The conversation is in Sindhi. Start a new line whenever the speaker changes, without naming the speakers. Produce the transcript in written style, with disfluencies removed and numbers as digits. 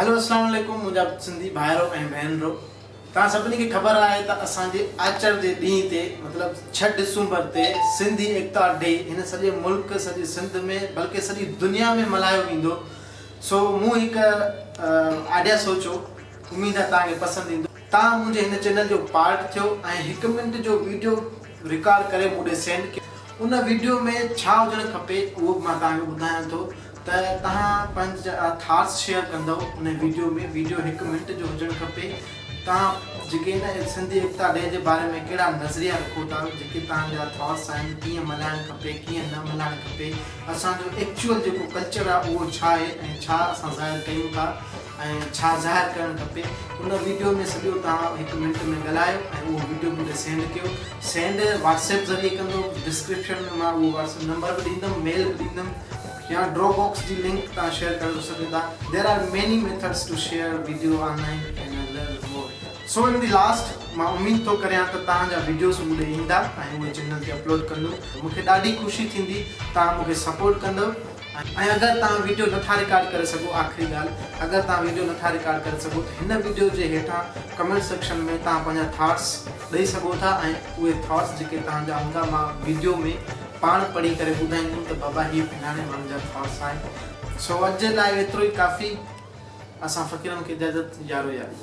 هيلو اسلام عليڪم منهنجا سنڌي ڀائرو ۽ ڀينرو توهان سڀني کي خبر آهي ته اسان جي آچر جي ڏينهن تي مطلب ڇهه ڊسمبر تي سنڌي ايڪتا ڊي هن سڄي ملڪ سڄي سنڌ ۾ بلڪه سڄي دنيا ۾ ملهايو ويندو سو مون هڪ آئيڊيا سوچيو اميد آهي توهان کي پسند ايندو توهان منهنجي هن چينل جو پارٽ ٿيو ۽ هڪ منٽ جو ويڊيو رڪارڊ ڪري مون ڏي سينڊ ڪيو ان ويڊيو ۾ ڇا هجڻ کپي اهو به مان توهان کي ٻڌايان ٿو ته توهان پنهنجا ٿاٽس شيئر ڪندؤ ان ويڊيو ۾ ويڊيو هڪ منٽ جو هجڻ کپي توهان جيڪي ان سنڌي ايڪتا ڊي جي باري ۾ ڪهڙا نظريا رکو ٿا جيڪي توهان جا ٿاٽس آهن ڪيئن ملهائڻ کپي ڪيئن نه ملهائڻ کپي اسان جو ايڪچوئل جيڪو ڪلچر آهي اهو ڇا آهي ۽ ڇا اسان ظاهر ڪيون ٿا ۽ ڇا ظاهر ڪرڻ کپي ان ويڊيو ۾ سڄو توهان هڪ منٽ ۾ ڳالهايو ۽ اهو ويڊيو مون ڏي سينڊ ڪيو سينڊ واٽس ايپ ذريعي ڪندو ڊسڪرپشن ۾ مان اهو واٽس ايپ نمبر به ڏيندم ميل به ڏيندم يا ڊراپ باڪس جي لنڪ توهان شيئر ڪري ٿو سگهو ٿا there are many methods to share video online and learn more so in the last مان اميد ٿو ڪريان ته توهان جا ويڊيوز مون ڏي ايندا ۽ اهي چينل تي اپلوڊ ڪندم مون کي ڏاڍي خوشي ٿيندي توهان مون کي سپورٽ ڪندو ۽ اگر توهان ويڊيو نٿا رڪارڊ ڪري سگهو آخري ڳالهه اگر توهان ويڊيو نٿا رڪارڊ ڪري سگهو ته هن ويڊيو جي هيٺان ڪمينٽ سيڪشن ۾ توهان پنهنجا ٿاٽس ڏئي سگهو ٿا ۽ اهي ٿاٽس جيڪي توهان جا هوندا مان ويڊيو ۾ پاڻ پڙهي ڪري ٻڌائيندم ته بابا هي فلاڻي ماڻهو جا ٿاٽس آهن سو اڄ جي لاء ايترو ئي ڪافي اسان فقيرن کي اجازت يارو ياري.